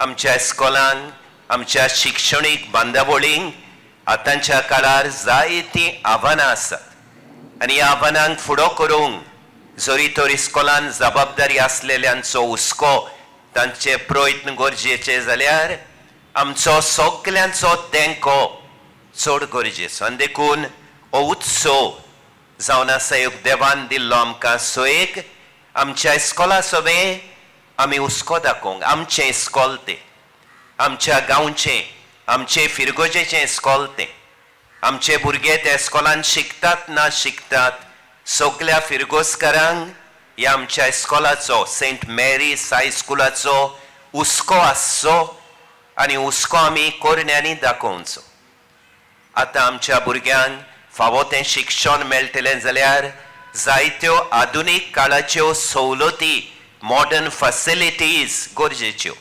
आमच्या इस्कोलांक, आमच्या शिक्षणीक बांदावळींक आतांच्या काळार जायतीं आव्हानां आसात आनी ह्या आव्हानांक फुडो करूंक जरी तर इस्कोलान जबाबदारी आसलेल्यांचो हुस्को, तांचे प्रयत्न गरजेचे जाल्यार आमचो सगल्यांचो तेंको चड गरजेचो. आनी देखून हो उत्सव जावन आसा एक देवान दिल्लो आमकां सोयेक आमच्या इस्कोला सवें आमी हुस्को दाखोवंक. आमचें इस्कोल तें, आमच्या गांवचें, आमचे फिरगोजेचें इस्कोल तें. आमचे भुरगे त्या इस्कोलान शिकतात ना शिकतात, सगल्या फिरगोजकारांक ह्या आमच्या इस्कोलाचो, सेंट मेरीस हायस्कुलाचो हुस्को आसचो आनी हुस्को आमी कोरण्यांनी दाखोवचो. आतां आमच्या भुरग्यांक फावो तें शिक्षण मेळटलें जाल्यार जायत्यो आधुनीक काळाच्यो सवलती, मॉडर्न फॅसिलिटीज गरजेच्यो.